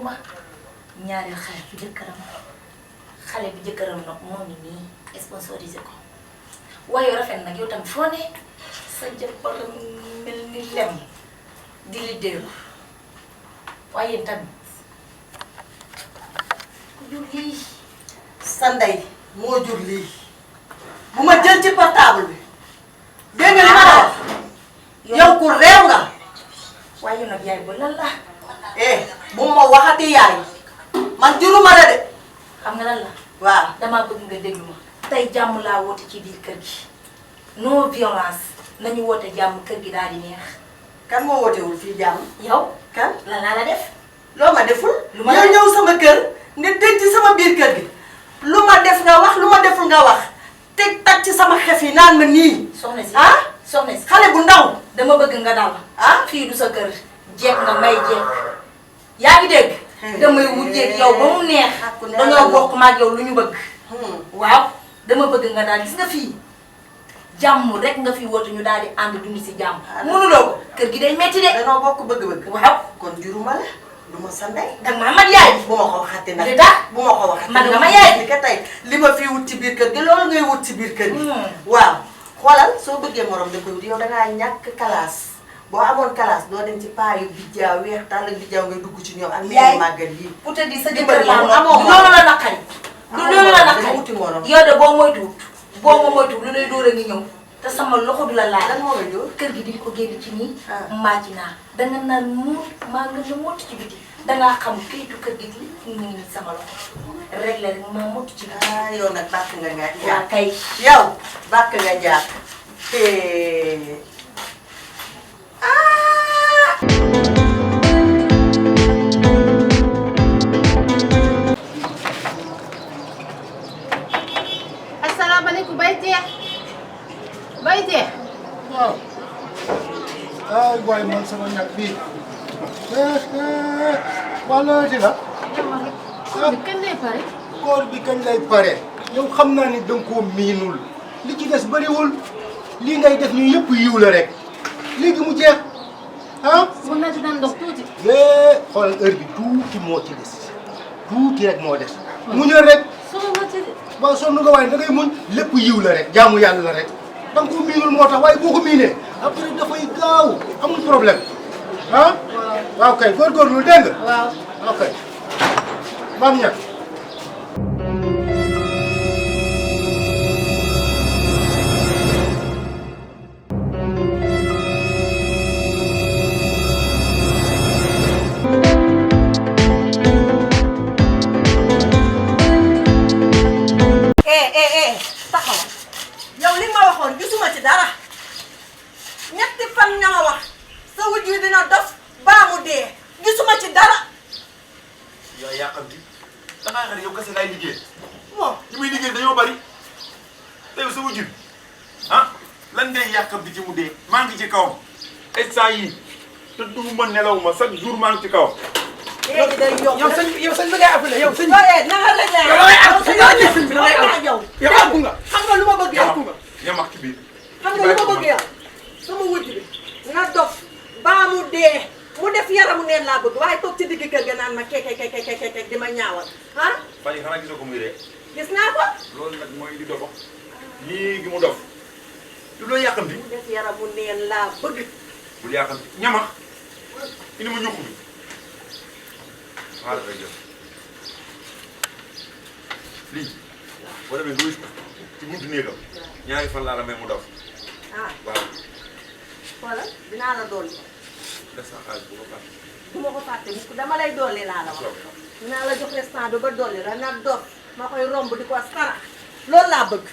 ma ñaareel xale bi jëkkëram nag moo ngi nii sponsorisé ko waaye rafet nag yow tamit foo ne sa jëppal mel ni lem di li déeru waaye yéen tamit ku jur lii sa ndey moo jur lii bu ma jël ci portable bi dégg nga li ma la wax yow ku réew nga waaye yow nag yaay ba lan la bu ma waxati yaay man juruma la de xam nga lan la waaw damaa bëgg nga déglu ma tey jàmm laa woote ci biir kër gi non violence nañu woote jàmm kër gi daal di neex. kan moo wootewul fii jàmm yow kan lan laa la def loo ma deful lu ma yow ñëw sama kër nga dégg ci sama biir kër gi lu ma def nga wax lu ma deful nga wax teg tag ci sama xef yi naan ma nii soxna si soxna si xale bu ndaw dama bëgg nga dal fii du sa kër jeeg nga may jeeg yaa ngi dégg damay wujjeeg yow ba mu neex dañoo bokk maag yow lu ñu bëgg waaw dama bëgg nga daal gis nga fii jàmm rek nga fi woote ñu daal di ànd dund si jàmm mënuloo ko kër gi day metti de danoo bokk bëgg-bëgg waaw kon juruma la du ma sa ndey danga maa mat yaay bu ma ko waxati nag li tax bu ma ko waxati man nga ma yaay ni ka tey li ma fii wut ci biir kër gi loolu ngay wut ci biir kër gi waaw xoolal soo bëggee morom da koy wut yow dangaa ñàkk kalaas boo amoon kalaas doo dem ci paa yu bijjaaw weex tàll ak bijjaaw ngay dugg ci ñoom ak meeri màggal yi pour te di sa jëkkër la amoo loolu la naqari du loolu la naqari wuti morom yow de boo moytuwut boo ma moytuwut lu lay dóor a ngi ñëw te sama loxo du la laal lan moo lay dóor kër gi di ko génn ci nii màcc naa danga naan muut maa nga nga mottu ci biti dangaa xam kayitu kër gi li mu ngi nii sama loxo réglé rek maa mottu ci biti yow nag bàkk nga nga waa kay yow bàkk nga jaar asalaamaaleykum bay jeex waaw ay waay man sama ñàkk bii wala di la kañ lay pare koor bi kañ lay pare yow xam naa ni danga koo miinul li ci des bëriwul lii ngay def nii yëpp yiw la rek léegi mu jeex mën naa ci daan dox tuuti xoolal heure bi tuuti moo ci des tuuti rek moo des muñal rek waaw sonn nga waaye da ngay muñ lépp yiw la rek jaamu yàlla la rek danga ko miinul moo tax waaye boo ko miinee après dafay gaaw amul problème waaw kay góorgóorlu dégg nga waaw ok maam ñàkk taxaw yow li ma waxoon gisuma ci dara ñetti fan nga ma wax sa wujj wi dina dof baa mu dee gisuma ci dara yaa yàqamti dangaa xam ne yow kese laay liggéey moom ci muy liggéey dañoo bari te yow sa wujj bi lan ngay yàqamti ci mu dee maa ngi ci kawam instant yii te duuma nelawuma chaque jour maa ngi ci kawam léegi day yokk yow sëñ bi ngay appelé yow sëñ bi. na nga la yow da ngay àgg sëñ bi da ngay àgg yow àggu nga. xam nga lu ma bëgg yow ñamax ci biir xam nga lu ma bëgg yow sama wujj bi na dof baa mu dee mu def yaramu neen laa bëgg waaye toog ci digg kër ga naan ma kekekekekekek di ma ñaawal fan yi xanaa gisoo ko muy ree gis naa ko loolu nag mooy di dofa léegi mu dof du loo yàqamti mu def yaramu neen laa bëgg bul yàqamti ñamax indi ma ñuq bi waaw dafay jël lii boo demee nga wis ko ci buntu néegam ñaari fan laa la may mu dof waaw voilà dinaa la dolli def sa xaalis bu ko fàtte du ma ko fàtte mukk dama lay dolli laa la wax dinaa la jox restant ba dolli la na dof ma koy romb di ko sara loolu laa bëgg